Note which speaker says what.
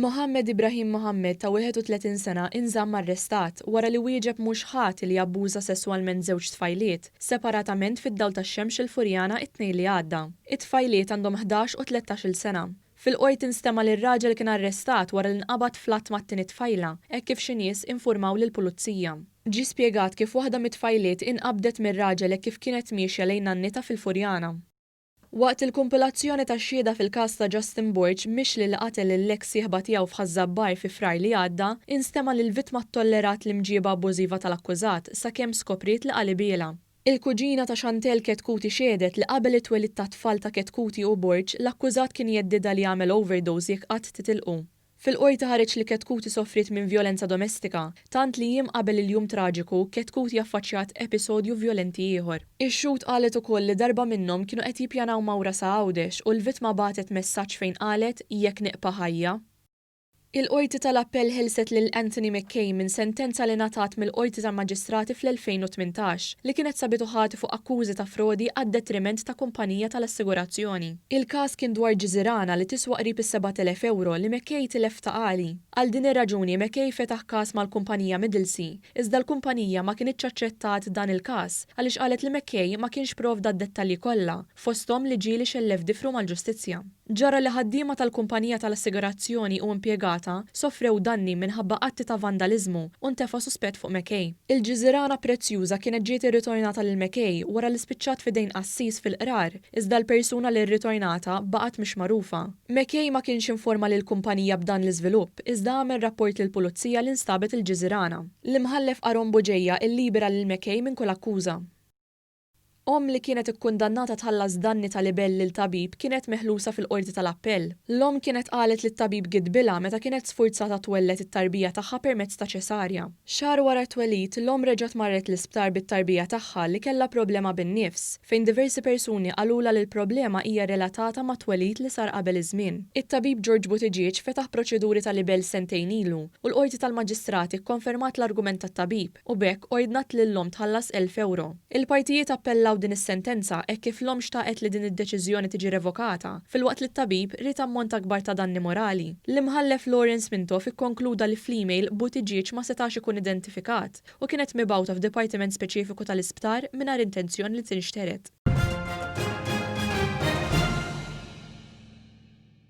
Speaker 1: Mohammed Ibrahim Mohammed ta' 31 sena inżamm arrestat wara li wieġeb mhux ħati li abbuża sesswalment żewġ tfajliet, separatament fid-dawl tax-xemx il-Furjana it-Tnejn li għadda. It-tfajliet għandhom 11 u 13-il sena. Fil-Qorti nstema' li r-raġel kien arrestat wara li nqabad fl-att mat-tieni tfajla, hekk kif xi nies infurmaw lill-Pulizija. Ġie spjegat kif waħda mit-tfajliet inqabdet mir-raġel hekk kif kienet miexja lejn nannitha fil-Furjana. Waqt il-kumpilazzjoni tax-xhieda fil-każ ta' Justin Borg mixli li qatel lill-eks sieħba tiegħu f'Ħaż-Żabbar fi Frar li għadda, instema' li l-vittma ttollerat l-imġieba abbużiva tal-akkużat sakemm skopriet li qalibielha. Il-kuġina ta' Chantelle Chetcuti xehdet li qabel it-twelid tat-tfal ta' Chetcuti u Borg, l-akkużat kien jheddidha li jagħmel overdose jekk qatt titilqu. Fil-Qorti ħareġ li Chetcuti sofriet minn vjolenza domestika, tant li jiem qabel il-jum traġiku, Chetcuti affaċċjat episodju vjolenti ieħor. Ix-xhud qalet ukoll li darba minnhom kienu qed jippjanaw mawra sa Għawdex u l-vittma bagħtet messaġġ fejn qalet jekk niqpa' ħajja. Il-Qorti tal-Appell ħelset lil Anthony McKay minn sentenza li ngħatat mill-Qorti tal-Maġistrati fl-2018, li kienet sabitu ħati fuq akkużi ta' frodi għad-detriment ta' kumpanija tal-assigurazzjoni. Il-każ kien dwar ġiżirana li tiswa qrib is-7,000 ewro li McKay tilef ta' Qali. Għal din ir-raġuni McKay fetaħ każ mal-kumpanija Middlesea, iżda l-kumpanija ma kinitx aċċettat dan il-każ għaliex qalet li McKay ma kienx provda d-dettalji kollha, fosthom li ġieli xellef difru mal-ġustizzja. Ġara li ħaddiema tal-kumpanija tal-assigurazzjoni u impjegata sofrew danni minħabba atti ta' vandaliżmu u ntefa' suspett fuq McKay. Il-ġiżirana prezzjuża kienet ġiet irritornata lil McKay wara li spiċċat f'idejn qassis fil-Qrar, iżda l-persuna li rritornatha baqgħet mhix magħrufa. McKay ma kienx informa lill-kumpanija b'dan l-iżvilupp, iżda għamel rapport lill-pulizija li nstabet il-ġiżirana. L-Imħallef Aaron Bugeja illibera lil McKay minn kull akkuża. Omm li kienet ikkundannata tħallas danni ta' libell lil tabib kienet meħlusa fil-Qorti tal-Appell. L-omm kienet qalet li t-tabib gidbilha meta kienet sfurzata twelled it-tarbija tagħha permezz ta' ċesarja. Xahar wara t-twelid, l-omm reġgħet marret l-isptar bit-tarbija tagħha li kellha problema bin-nifs, fejn diversi persuni qalulha li l-problema hija relatata mat-twelid li sar qabel iż-żmien. It-tabib George Buttigieg fetaħ proċeduri ta' libell sentejn ilu u l-Qorti tal-Maġistrati kkonfermat l-argument tat-tabib. u b'hekk ordnat lill-omm tħallas 1,000 ewro. Il-partijiet appellaw din is-sentenza hekk kif l-omm xtaqet li din id-deċiżjoni tiġi revokata, filwaqt li t-tabib ried ammont akbar ta' danni morali. L-Imħallef Lawrence Mintoff ikkonkluda li fl-email Buttigieg ma setax ikun identifikat u kienet mibgħuta f'dipartiment speċifiku tal-isptar mingħajr intenzjoni li tinxtered.